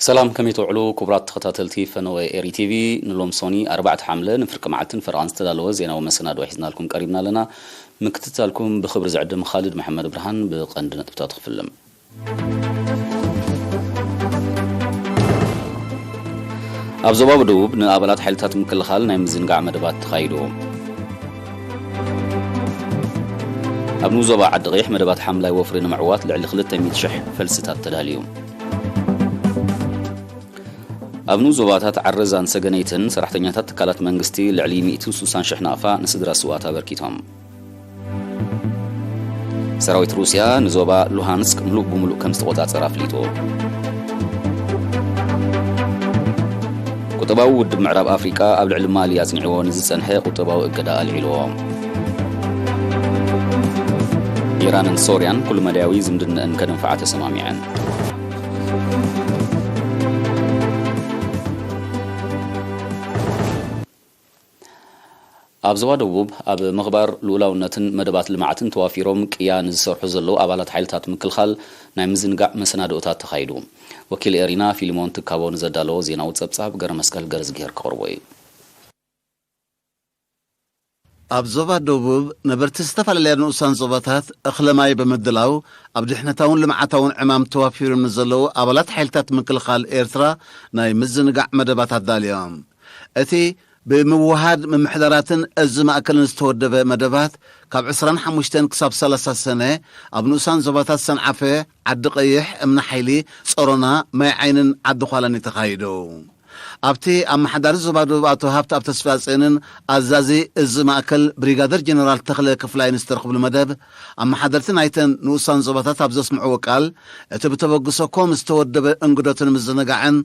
ሰላም፣ ከመይ ትውዕሉ ክቡራት ተኸታተልቲ ፈነወ ኤሪ ቲቪ? ንሎም ሶኒ ኣርባዕተ ሓምለ ንፍርቂ መዓልትን ፈረቓን ዝተዳለወ ዜናዊ መሰናድኦ ሒዝናልኩም ቀሪብና ኣለና። ምክትታልኩም ብኽብሪ ዝዕድም ኻልድ መሓመድ ብርሃን። ብቐንዲ ነጥብታት ክፍልም። ኣብ ዞባ ደቡብ ንኣባላት ሓይልታት ምክልኻል ናይ ምዝንጋዕ መደባት ተኻይዱ። ኣብ ንኡስ ዞባ ዓዲ ቀይሕ መደባት ሓምላይ ወፍሪ ንምዕዋት ልዕሊ ክልተ ሚእቲ ሽሕ ፈልስታት ተዳልዩ። ኣብ ንኡስ ዞባታት ዓረዛን ሰገነይትን ሰራሕተኛታት ትካላት መንግስቲ ልዕሊ ሚእትን ስሳን ሽሕ ናቕፋ ንስድራ ስውኣት ኣበርኪቶም። ሰራዊት ሩስያ ንዞባ ሉሃንስክ ምሉእ ብምሉእ ከም ዝተቖጻጸረ ኣፍሊጡ። ቁጠባዊ ውድብ ምዕራብ ኣፍሪቃ ኣብ ልዕሊ ማሊ ኣጽኒዕዎ ንዝጸንሐ ቁጠባዊ እገዳ ኣልዒልዎ። ኢራንን ሶርያን ኩሉ መዳያዊ ዝምድነአን ከደንፍዓ ተሰማሚዐን። ኣብ ዞባ ደቡብ ኣብ ምኽባር ልኡላውነትን መደባት ልምዓትን ተዋፊሮም ቅያ ንዝሰርሑ ዘለዉ ኣባላት ሓይልታት ምክልኻል ናይ ምዝንጋዕ መሰናድኦታት ተኻይዱ። ወኪል ኤሪና ፊልሞን ትካቦ ንዘዳለዎ ዜናዊ ጸብጻብ ገረ መስቀል ገረዝግሄር ክቕርቦ እዩ። ኣብ ዞባ ደቡብ ነበርቲ ዝተፈላለያ ንኡሳን ዞባታት እኽለ ማይ ብምድላው ኣብ ድሕነታውን ልምዓታውን ዕማም ተዋፊሮም ንዘለዉ ኣባላት ሓይልታት ምክልኻል ኤርትራ ናይ ምዝንጋዕ መደባት ኣዳልዮም። እቲ ብምውሃድ ምምሕዳራትን እዚ ማእከልን ዝተወደበ መደባት ካብ ዕስራን ሓሙሽተን ክሳብ ሰላሳ ሰነ ኣብ ንኡሳን ዞባታት ሰንዓፈ፣ ዓዲ ቀይሕ፣ እምኒ ሓይሊ፣ ጾሮና፣ ማይ ዓይንን ዓዲ ዃላን እዩ ተኻይዱ። ኣብቲ ኣመሓዳሪ ዞባ ደቡብ ኣቶ ሃብተኣብ ተስፋጽዮንን ኣዛዚ እዚ ማእከል ብሪጋደር ጀነራል ተኽለ ክፍላይን ዝተረኽብሉ መደብ፣ ኣመሓደርቲ ናይተን ንኡሳን ዞባታት ኣብ ዘስምዕዎ ቃል፣ እቲ ብተበግሶ ኮም ዝተወደበ እንግዶትን ምዝንጋዕን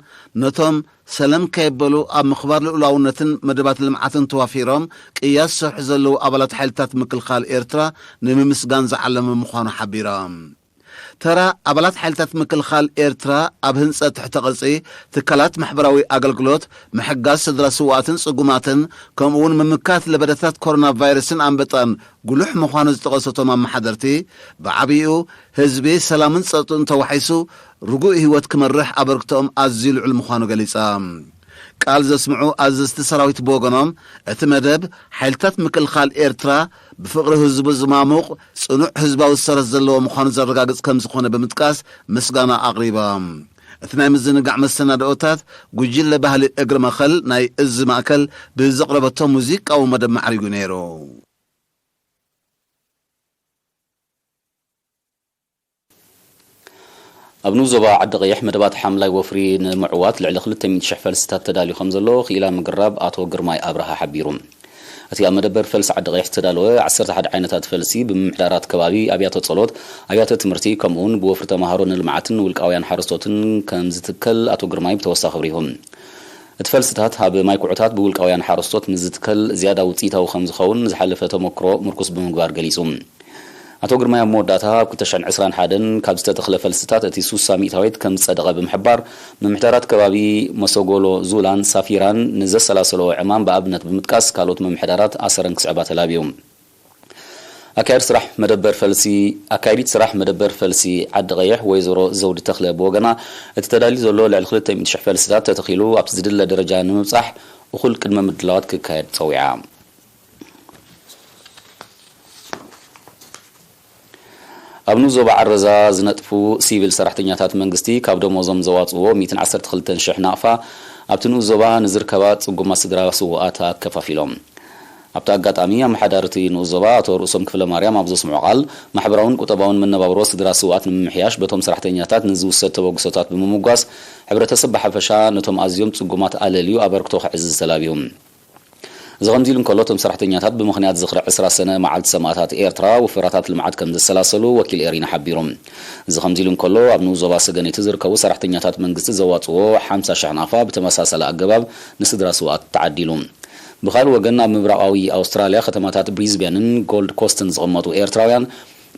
ነቶም ሰለም ከየበሉ ኣብ ምኽባር ልኡላውነትን መደባት ልምዓትን ተዋፊሮም ቅያ ዝሰርሑ ዘለዉ ኣባላት ሓይልታት ምክልኻል ኤርትራ ንምምስጋን ዝዓለመ ምዃኑ ሓቢሮም። ተራ ኣባላት ሓይልታት ምክልኻል ኤርትራ ኣብ ህንጸት ትሕተ ቅርጺ፣ ትካላት ማሕበራዊ ኣገልግሎት፣ ምሕጋዝ ስድራ ስውኣትን ጽጉማትን፣ ከምኡውን ምምካት ለበዳታት ኮሮና ቫይረስን ኣንበጣን ጉሉሕ ምዃኑ ዝጠቐሱ እቶም ኣመሓደርቲ፣ ብዓብይኡ ህዝቢ ሰላምን ጸጥታኡን ተዋሒሱ ርጉእ ህይወት ክመርሕ ኣበርክቶኦም ኣዝዩ ልዑል ምዃኑ ገሊጻ። ቃል ዘስምዑ ኣዘዝቲ ሰራዊት ብወገኖም፣ እቲ መደብ ሓይልታት ምክልኻል ኤርትራ ብፍቕሪ ህዝቡ ዝማሙቕ ጽኑዕ ህዝባዊ ሰረት ዘለዎ ምዃኑ ዘረጋግጽ ከም ዝኾነ ብምጥቃስ ምስጋና ኣቕሪቦም። እቲ ናይ ምዝንጋዕ መሰናድኦታት ጉጅለ ባህሊ እግሪ መኸል ናይ እዚ ማእከል ብዘቕረበቶ ሙዚቃዊ መደብ ማዕሪጉ ነይሩ። ኣብ ንኡስ ዞባ ዓዲ ቀይሕ መደባት ሓምላይ ወፍሪ ንምዕዋት ልዕሊ ክልተ ሚእቲ ሽሕ ፈልስታት ተዳልዩ ከም ዘሎ ክኢላ ምግራብ ኣቶ ግርማይ ኣብርሃ ሓቢሩ። እቲ ኣብ መደበር ፈልሲ ዓዲ ቀይሕ ዝተዳለወ ዓሰርተ ሓደ ዓይነታት ፈልሲ ብምምሕዳራት ከባቢ፣ ኣብያተ ጸሎት፣ ኣብያተ ትምህርቲ ከምኡውን ብወፍሪ ተማሃሮ ንልምዓትን ውልቃውያን ሓረስቶትን ከም ዝትከል ኣቶ ግርማይ ብተወሳኺ ኣብሪሁ። እቲ ፈልስታት ኣብ ማይ ኩዕታት ብውልቃውያን ሓረስቶት ምስ ዝትከል ዝያዳ ውፅኢታዊ ከም ዝኸውን ዝሓለፈ ተመክሮ ምርኩስ ብምግባር ገሊጹ። ኣቶ ግርማይ ኣብ መወዳእታ ኣብ ክልተ ሽሕን ዕስራን ሓደን ካብ ዝተተኽለ ፈልስታት እቲ ሱሳ ሚእታዊት ከም ዝጸደቐ ብምሕባር፣ ምምሕዳራት ከባቢ መሰጎሎ ዙላን ሳፊራን ንዘሰላሰለዎ ዕማም ብኣብነት ብምጥቃስ ካልኦት ምምሕዳራት ኣሰረን ክስዕባ ተላብዩ። ኣካየዲ ስራሕ መደበር ፈልሲ ኣካየዲት ስራሕ መደበር ፈልሲ ዓዲ ቀይሕ ወይዘሮ ዘውዲ ተኽለ ብወገና፣ እቲ ተዳልዩ ዘሎ ልዕሊ ክልተ ሚእቲ ሽሕ ፈልስታት ተተኺሉ ኣብቲ ዝድለ ደረጃ ንምብጻሕ እኹል ቅድመ ምድላዋት ክካየድ ጸዊዓ። ኣብ ንኡስ ዞባ ዓረዛ ዝነጥፉ ሲቪል ሰራሕተኛታት መንግስቲ ካብ ደሞዞም ዘዋፅዎ ሚእትን ዓሰርተ ክልተን ሽሕ ናቕፋ ኣብቲ ንኡስ ዞባ ንዝርከባ ፅጉማት ስድራ ስውኣት ኣከፋፊሎም። ኣብቲ ኣጋጣሚ ኣመሓዳሪ እቲ ንኡስ ዞባ ኣቶ ርእሶም ክፍለ ማርያም ኣብ ዘስምዖ ቃል፣ ማሕበራውን ቁጠባውን መነባብሮ ስድራ ስውኣት ንምምሕያሽ በቶም ሰራሕተኛታት ንዝውሰድ ተበግሶታት ብምምጓስ፣ ሕብረተሰብ ብሓፈሻ ነቶም ኣዝዮም ፅጉማት ኣለልዩ ኣበርክቶ ከዕዝዝ ተላብዩ። እዚ ከምዚ ኢሉ እንከሎ፣ እቶም ሰራሕተኛታት ብምኽንያት ዝኽሪ ዕስራ ሰነ መዓልቲ ሰማእታት ኤርትራ ውፈራታት ልምዓት ከም ዘሰላሰሉ ወኪል ኤሪና ሓቢሩ። እዚ ከምዚ ኢሉ እንከሎ፣ ኣብ ንኡስ ዞባ ሰገነይቲ ዝርከቡ ሰራሕተኛታት መንግስቲ ዘዋፅዎ ሓምሳ ሽሕ ናቕፋ ብተመሳሳሊ ኣገባብ ንስድራ ስውኣት ተዓዲሉ። ብኻልእ ወገን፣ ኣብ ምብራቓዊ ኣውስትራልያ ከተማታት ብሪዝቤንን ጎልድ ኮስትን ዝቕመጡ ኤርትራውያን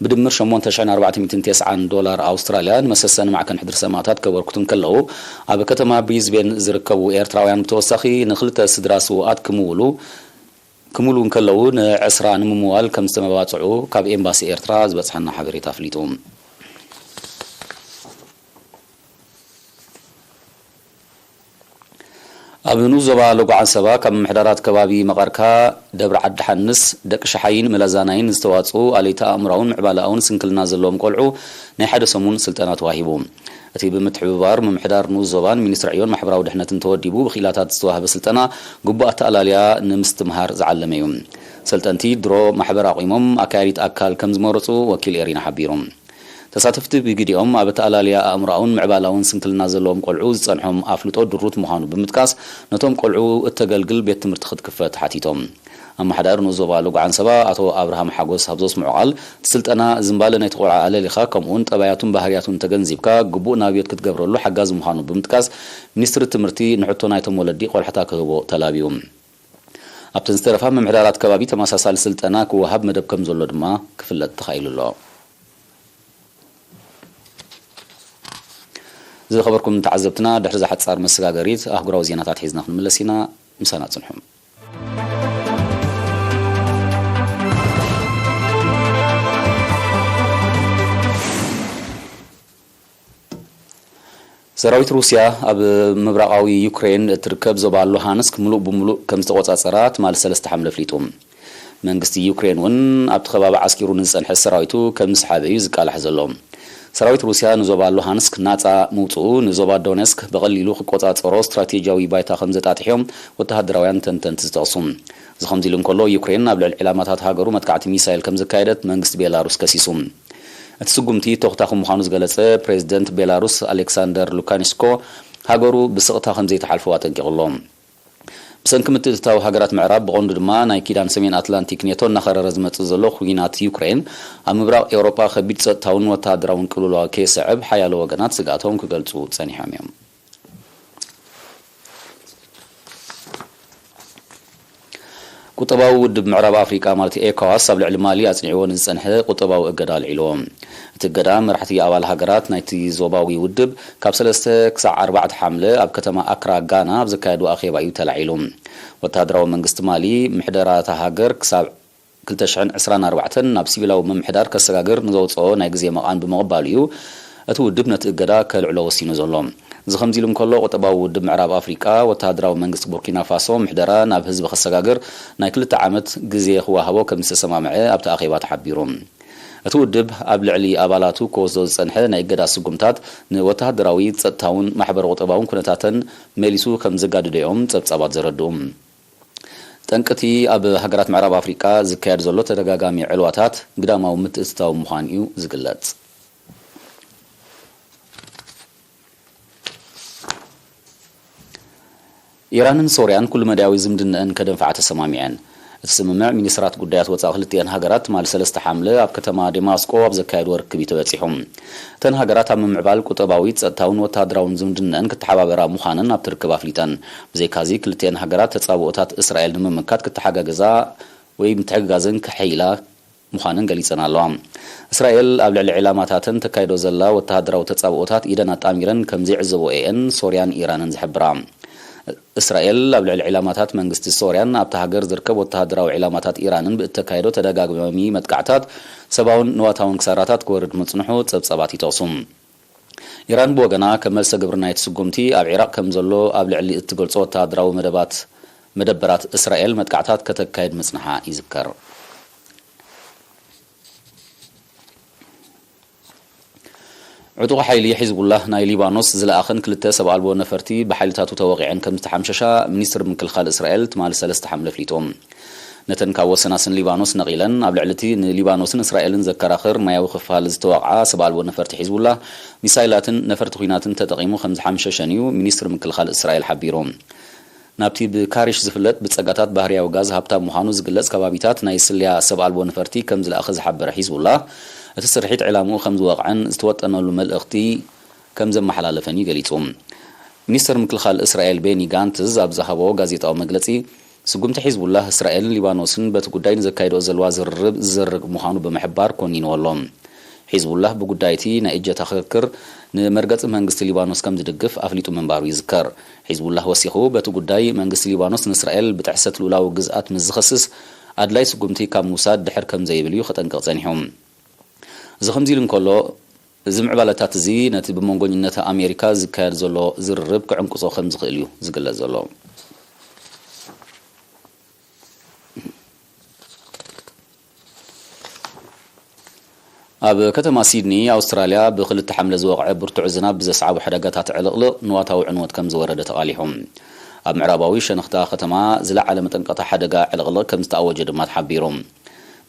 ብድምር ሸሞንተ ሽሕን ኣርባዕተ ሚእትን ተስዓን ዶላር ኣውስትራልያ ንመሰሰኒ ማዕከን ሕድሪ ሰማእታት ከበርክቱ እንከለዉ፣ ኣብ ከተማ ብሪዝቤን ዝርከቡ ኤርትራውያን ብተወሳኺ ንክልተ ስድራ ስውኣት ክምውሉ ክምሉ እንከለዉ ንዕስራ ንምምዋል ከም ዝተመባጽዑ ካብ ኤምባሲ ኤርትራ ዝበጽሐና ሓበሬታ ኣፍሊጡ። ኣብ ንኡስ ዞባ ሎጎ ዓንሰባ ካብ ምምሕዳራት ከባቢ መቐርካ፣ ደብረ ዓዲ ሓንስ፣ ደቂ ሸሓይን መላዛናይን ዝተዋፅኡ ኣለይቲ ኣእምራውን ምዕባለኣውን ስንክልና ዘለዎም ቆልዑ ናይ ሓደ ሰሙን ስልጠና ተዋሂቡ። እቲ ብምትሕብባር ምምሕዳር ንኡስ ዞባን ሚኒስትሪ ዕዮን ማሕበራዊ ድሕነትን ተወዲቡ ብክኢላታት ዝተዋህበ ስልጠና ግቡእ ኣተኣላልያ ንምስትምሃር ዝዓለመ እዩ። ሰልጠንቲ ድሮ ማሕበር ኣቑሞም ኣካያዲት ኣካል ከም ዝመረፁ ወኪል ኤሪና ሓቢሩ። ተሳተፍቲ ብግዲኦም ኣብ ኣተኣላልያ ኣእምሮኣውን ምዕባላውን ስንክልና ዘለዎም ቆልዑ ዝጸንሖም ኣፍልጦ ድሩት ምዃኑ ብምጥቃስ፣ ነቶም ቆልዑ እተገልግል ቤት ትምህርቲ ክትክፈት ሓቲቶም። ኣመሓዳሪ ንኡስ ዞባ ሎጎ ዓንሰባ ኣቶ ኣብርሃም ሓጎስ ኣብ ዘስምዖ ቃል፣ እቲ ስልጠና ዝምባለ ናይቲ ቆልዓ ኣለሊኻ፣ ከምኡውን ጠባያቱን ባህርያቱን ተገንዚብካ ግቡእ ናብዮት ክትገብረሉ ሓጋዚ ምዃኑ ብምጥቃስ፣ ሚኒስትሪ ትምህርቲ ንሕቶ ናይቶም ወለዲ ቆላሕታ ክህቦ ተላብዩ። ኣብተን ዝተረፋ ምምሕዳራት ከባቢ ተመሳሳሊ ስልጠና ክወሃብ መደብ ከም ዘሎ ድማ ክፍለጥ ተኻኢሉ ኣሎ። ዝኸበርኩም ተዓዘብትና፣ ድሕሪ እዛ ሓጻር መሰጋገሪት ኣህጉራዊ ዜናታት ሒዝና ክንምለስ ኢና። ምሳና ጽንሑ። ሰራዊት ሩስያ ኣብ ምብራቓዊ ዩክሬን እትርከብ ዞባ ሉሃንስክ ምሉእ ብምሉእ ከም ዝተቖጻጸራ ትማሊ ሰለስተ ሓምለ ኣፍሊጡ። መንግስቲ ዩክሬን እውን ኣብቲ ከባቢ ዓስኪሩ ንዝጸንሐ ሰራዊቱ ከም ዝሰሓበ እዩ ዝቃላሕ ዘሎ። ሰራዊት ሩስያ ንዞባ ሉሃንስክ ናጻ ምውጽኡ ንዞባ ዶኔስክ ብቐሊሉ ክቆጻጸሮ ስትራቴጂያዊ ባይታ ከም ዘጣጥሕዮም ወተሃደራውያን ተንተንቲ ዝጠቕሱ። እዚ ከምዚ ኢሉ እንከሎ፣ ዩክሬን ኣብ ልዕሊ ዒላማታት ሃገሩ መጥቃዕቲ ሚሳይል ከም ዘካየደት መንግስቲ ቤላሩስ ከሲሱ። እቲ ስጉምቲ ተኹታኹ ምዃኑ ዝገለጸ ፕሬዚደንት ቤላሩስ ኣሌክሳንደር ሉካንሽኮ፣ ሃገሩ ብስቕታ ከም ዘይትሓልፎ ኣጠንቂቑ ኣሎ። ብሰንኪ ምትእትታው ሃገራት ምዕራብ፣ ብቐንዱ ድማ ናይ ኪዳን ሰሜን ኣትላንቲክ ኔቶ እናኸረረ ዝመጽእ ዘሎ ኲናት ዩክሬን፣ ኣብ ምብራቕ ኤውሮጳ ከቢድ ጸጥታውን ወተሃደራውን ቅልውላው ከየስዕብ ሓያሎ ወገናት ስግኣቶም ክገልጹ ጸኒሖም እዮም። ቁጠባዊ ውድብ ምዕራብ ኣፍሪቃ ማለት ኤኮዋስ ኣብ ልዕሊ ማሊ ኣጽኒዕዎ ንዝጸንሐ ቁጠባዊ እገዳ ኣልዒልዎ። እቲ እገዳ መራሕቲ ኣባል ሃገራት ናይቲ ዞባዊ ውድብ ካብ ሰለስተ ክሳዕ ኣርባዕተ ሓምለ ኣብ ከተማ ኣክራ ጋና ኣብ ዘካየድዎ ኣኼባ እዩ ተላዒሉ። ወተሃደራዊ መንግስቲ ማሊ ምሕደራ እታ ሃገር ክሳብ ክልተ ሽሕን ዕስራን ኣርባዕተን ናብ ሲቪላዊ ምምሕዳር ከሰጋግር ንዘውጽኦ ናይ ግዜ መቓን ብምቕባሉ እዩ እቲ ውድብ ነቲ እገዳ ከልዕሎ ወሲኑ ዘሎ። እዚ ከምዚ ኢሉ እንከሎ፣ ቁጠባዊ ውድብ ምዕራብ ኣፍሪቃ ወተሃደራዊ መንግስቲ ቡርኪና ፋሶ ምሕደራ ናብ ህዝቢ ከሰጋግር ናይ ክልተ ዓመት ግዜ ክወሃቦ ከም ዝተሰማምዐ ኣብቲ ኣኼባ ተሓቢሩ። እቲ ውድብ ኣብ ልዕሊ ኣባላቱ ክወስዶ ዝጸንሐ ናይ እገዳ ስጉምታት ንወተሃደራዊ፣ ጸጥታውን ማሕበረ ቁጠባውን ኩነታተን መሊሱ ከም ዘጋድዶ እዮም ጸብጻባት ዘረድኡ። ጠንቅቲ ኣብ ሃገራት ምዕራብ ኣፍሪቃ ዝካየድ ዘሎ ተደጋጋሚ ዕልዋታት ግዳማዊ ምትእትታው ምዃኑ እዩ ዝግለጽ። ኢራንን ሶርያን ኩሉ መዳያዊ ዝምድነአን ከደንፍዓ ተሰማሚዐን። እቲ ስምምዕ ሚኒስትራት ጉዳያት ወጻኢ ክልቲአን ሃገራት ትማሊ ሰለስተ ሓምለ ኣብ ከተማ ደማስቆ ኣብ ዘካየድዎ ርክብ እዩ ተበጺሑ። እተን ሃገራት ኣብ ምምዕባል ቁጠባዊ፣ ጸጥታውን ወተሃደራውን ዝምድነአን ክተሓባበራ ምዃነን ኣብቲ ርክብ ኣፍሊጠን። ብዘይካዚ፣ ክልቲአን ሃገራት ተጻብኦታት እስራኤል ንምምካት ክተሓጋገዛ ወይ ምትሕግጋዘን ክሕይላ ምዃነን ገሊጸን ኣለዋ። እስራኤል ኣብ ልዕሊ ዒላማታተን ተካይዶ ዘላ ወተሃደራዊ ተጻብኦታት ኢደን ኣጣሚረን ከም ዘይዕዘቦ እየን ሶርያን ኢራንን ዝሕብራ። እስራኤል ኣብ ልዕሊ ዒላማታት መንግስቲ ሶርያን ኣብታ ሃገር ዝርከብ ወተሃደራዊ ዒላማታት ኢራንን ብእተካየዶ ተደጋጋሚ መጥቃዕታት ሰብኣውን ንዋታውን ክሳራታት ክወርድ ምጽንሑ ጸብጻባት ይጠቕሱ። ኢራን ብወገና፣ ከም መልሰ ግብሪ ናይቲ ስጉምቲ፣ ኣብ ዒራቕ ከም ዘሎ ኣብ ልዕሊ እትገልጾ ወተሃደራዊ መደባት፣ መደበራት እስራኤል መጥቃዕታት ከተካይድ ምጽንሓ ይዝከር። ዕጡቕ ሓይሊ ሒዝቡላህ ናይ ሊባኖስ ዝለኣኸን ክልተ ሰብ ኣልቦ ነፈርቲ ብሓይልታቱ ተወቒዐን ከም ዝተሓምሸሻ ሚኒስትሪ ምክልኻል እስራኤል ትማሊ ሰለስተ ሓምለ ኣፍሊጡ። ነተን ካብ ወሰናስን ሊባኖስ ነቒለን ኣብ ልዕሊ እቲ ንሊባኖስን እስራኤልን ዘከራኽር ማያዊ ክፋል ዝተወቕዓ ሰብ ኣልቦ ነፈርቲ ሒዝቡላህ፣ ሚሳይላትን ነፈርቲ ኲናትን ተጠቒሙ ከም ዝሓምሸሸን እዩ ሚኒስትሪ ምክልኻል እስራኤል ሓቢሩ። ናብቲ ብካሪሽ ዝፍለጥ ብጸጋታት ባህርያዊ ጋዝ ሃብታም ምዃኑ ዝግለጽ ከባቢታት ናይ ስለያ ሰብ ኣልቦ ነፈርቲ ከም ዝለኣኸ ዝሓበረ ሒዝቡላህ፣ እቲ ስርሒት ዕላምኡ ከም ዝወቕዐን ዝተወጠነሉ መልእኽቲ ከም ዘመሓላለፈን እዩ ገሊጹ። ሚኒስተር ምክልኻል እስራኤል ቤኒ ጋንትዝ ኣብ ዝሃቦ ጋዜጣዊ መግለጺ፣ ስጉምቲ ሒዝቡላህ እስራኤልን ሊባኖስን በቲ ጉዳይ ንዘካይድኦ ዘለዋ ዝርርብ ዝዘርግ ምዃኑ ብምሕባር ኮኒንዎ ኣሎ። ሒዝቡላህ ብጉዳይ እቲ ናይ እጀታ ክርክር ንመርገጺ መንግስቲ ሊባኖስ ከም ዝድግፍ ኣፍሊጡ ምንባሩ ይዝከር። ሒዝቡላህ ወሲኹ፣ በቲ ጉዳይ መንግስቲ ሊባኖስ ንእስራኤል ብጥሕሰት ልኡላዊ ግዝኣት ምስ ዝኸስስ፣ ኣድላይ ስጉምቲ ካብ ምውሳድ ድሕር ከም ዘይብል እዩ ከጠንቅቕ ጸኒሑ። እዚ ከምዚ ኢሉ እንከሎ፣ እዚ ምዕባለታት እዚ ነቲ ብመንጎኝነት ኣሜሪካ ዝካየድ ዘሎ ዝርርብ ክዕንቅጾ ከም ዝኽእል እዩ ዝግለጽ ዘሎ። ኣብ ከተማ ሲድኒ ኣውስትራልያ፣ ብ2 ሓምለ ዝወቕዐ ብርቱዕ ዝናብ ብዘስዓቦ ሓደጋታት ዕልቕልቕ ንዋታዊ ዕንወት ከም ዝወረደ ተቓሊሑ። ኣብ ምዕራባዊ ሸነኽታ ከተማ ዝለዓለ መጠንቀቕታ ሓደጋ ዕልቕልቕ ከም ዝተኣወጀ ድማ ተሓቢሩ።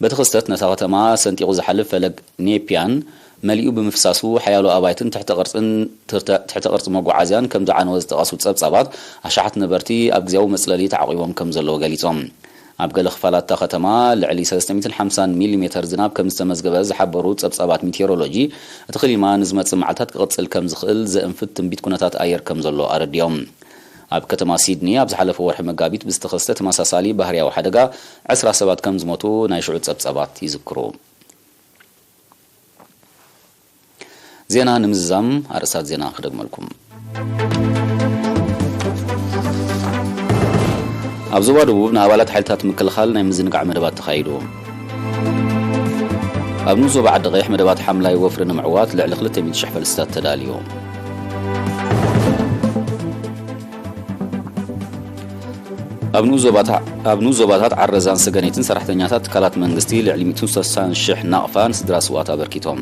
በቲ ክስተት፣ ነታ ከተማ ሰንጢቑ ዝሓልፍ ፈለግ ኔፒያን መሊኡ ብምፍሳሱ፣ ሓያሎ ኣባይትን ትሕተ ቅርጽን ትርተ-፣ ትሕተ ቅርጺ መጓዓዝያን ከም ዝዓነወ ዝጠቐሱ ጸብጻባት፣ ኣሽሓት ነበርቲ ኣብ ግዜያዊ መጽለሊ ተዓቒቦም ከም ዘለዉ ገሊጾም። ኣብ ገለ ክፋላት እታ ከተማ፣ ልዕሊ 350 ሚሊሜተር ዝናብ ከም ዝተመዝገበ ዝሓበሩ ጸብጻባት ሚቴሮሎጂ፣ እቲ ክሊማ ንዝመጽእ መዓልታት ክቕጽል ከም ዝኽእል ዘእንፍት ትንቢት ኩነታት ኣየር ከም ዘሎ ኣረዲኦም። ኣብ ከተማ ሲድኒ ኣብ ዝሓለፈ ወርሒ መጋቢት ብዝተኸስተ ተመሳሳሊ ባህርያዊ ሓደጋ፣ ዕስራ ሰባት ከም ዝሞቱ ናይ ሽዑ ጸብጻባት ይዝክሩ። ዜና ንምዝዛም ኣርእስታት ዜና ክደግመልኩም። ኣብ ዞባ ደቡብ ንኣባላት ሓይልታት ምክልኻል ናይ ምዝንጋዕ መደባት ተኻይዱ። ኣብ ንኡስ ዞባ ዓዲ ቀይሕ መደባት ሓምላይ ወፍሪ ንምዕዋት ልዕሊ 200,000 ፈልስታት ተዳልዩ። ኣብ ንኡስ ዞባታ-፣ ኣብ ንኡስ ዞባታት ዓረዛን ሰገኔትን ሰራሕተኛታት ትካላት መንግስቲ ልዕሊ 160,000 ናቕፋ ንስድራ ስውኣት ኣበርኪቶም።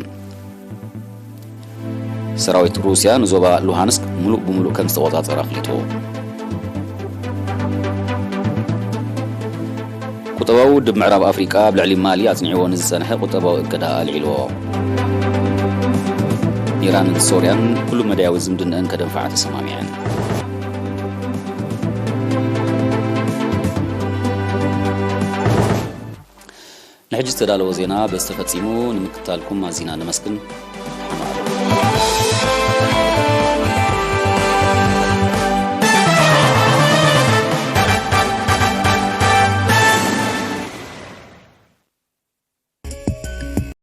ሰራዊት ሩስያ ንዞባ ሉሃንስክ ሙሉእ ብሙሉእ ከም ዝተቆጻጸረ ኣፍሊጡ። ቁጠባዊ ውድብ ምዕራብ ኣፍሪቃ ኣብ ልዕሊ ማሊ ኣጽኒዕዎ ንዝጸንሐ ቁጠባዊ እገዳ ኣልዒልዎ። ኢራንን ሶርያን ኩሉ መዳያዊ ዝምድነአን ከደንፍዓ ተሰማሚዐን። ንሕጂ ዝተዳለወ ዜና በዚ ተፈጺሙ። ንምክትታልኩም ኣዚና ነመስግን።